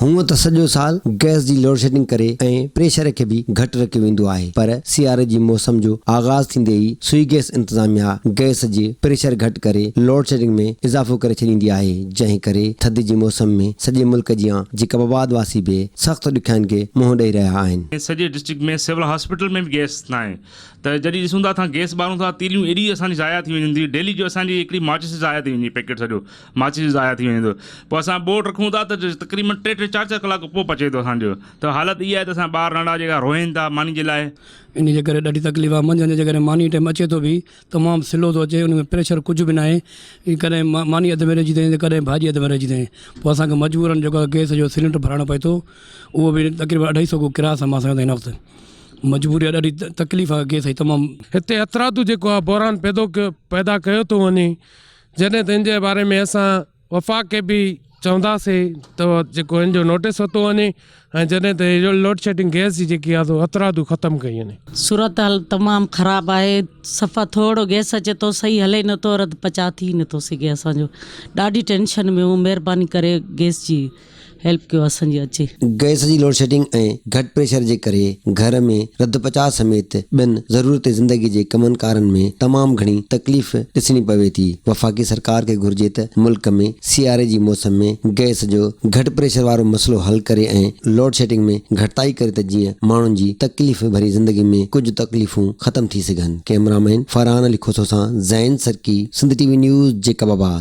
هونء ته سڄو سال گئس جي لوڊشيڊنگ ڪري ۽ پريشر کي به گهٽ رکيو ويندو آهي پر سياري جي موسم جو آغاز ٿيندي ئي سوئي گئس انتظاميا گئس جي پريشر گهٽ ڪري لوڊشيڊنگ ۾ اضافو ڪري ڇڏيندي آهي جنهن ڪري ٿڌ جي موسم ۾ سڄي ملڪ جيان جيڪب آباد واسي به سخت ڏکيائين کي منهن ڏئي رهيا آهن. سڄي ڊسٽرڪٽ ۾ سول هاسپيٽل ۾ به گئس ناهي ته جڏهن ڏسون ٿا اسان گئس ٻارون ٿا تيليون ايڏي اسان جي ضايع ٿي وڃن ٿي ڊيلي جو اسان جي هڪڙي ماچس ضايع ٿي وڃي پيڪيٽ سڄو ماچيس جو ضايع ٿي وڃي ٿو پوء اسان ٻوڙ رکون ٿا ته تقريبن ٽي ٽي چار چار ڪلاڪ پوء پچي ٿو اسان جو ته حالت اها آهي ته اسان ٻار ننڍا جيڪا روئن ٿا ماني جي لاء. انهي جي ڪري ڏاڍي تڪليف آهي منجهند جي جيڪڏهن ماني ٽائيم اچي ٿو به تمام سلو ٿو اچي ان ۾ پريشر ڪجهه به ناهي ڪڏهن ماني اڌ ۾ رهجي ٿي وڃي ته ڪڏهن ڀاڄي اڌ ۾ رهجي ٿي وڃي پوء اسان کي مجبورن جيڪو آهي گئس جو سلينڊر ڀرائڻو پئي ٿو اهو به تقريبن اڍائي سو ڪو ڪراس آهي مان سمجهان ٿو هن وقت مجبوري آهي ڏاڍي تڪليف آهي گئس جي تمام. هتي هٿرادو جيڪو آهي بحران پيدو پيدا ڪيو ٿو وڃي جڏهن ته ان جي باري ۾ اسان وفاق کي به چونداسين ته جيڪو ان جو نوٽيس ورتو وڃي ۽ جڏهن ته هي لوڊشيڊنگ گئس جي جيڪي آهي سو هٿرادو ختم ڪئي وڃي. صورتحال تمام خراب آهي صفا ٿورو گئس اچي ٿو صحيح هلي نٿو رڌ پچاء ٿي نٿو سگهي اسان جو ڏاڍي ٽينشن ۾ آهيون مهرباني ڪري گئس جي هيلپ ڪيو اسان جي اچي. گئس جي لوڊشيڊنگ ۽ گهٽ پريشر جي ڪري گهر ۾ رڌ پچاء سميت ٻين ضرورت زندگي جي ڪمن ڪارن ۾ تمام گهڻي تڪليف ڏسڻي پوي ٿي. وفاقي سرڪار کي گهرجي ته ملڪ ۾ سياري جي موسم ۾ گئس جو گهٽ پريشر وارو مسئلو حل ڪري ۽ لوڊشيڊنگ ۾ گهٽتائي ڪري ته جيئن ماڻهن جي تڪليف ڀري زندگي ۾ ڪجهه تڪليفون ختم ٿي سگهن. ڪئميرا مين فرحان علي کوسو سان Zain Sarki, Sindh T V news, Jacobabad.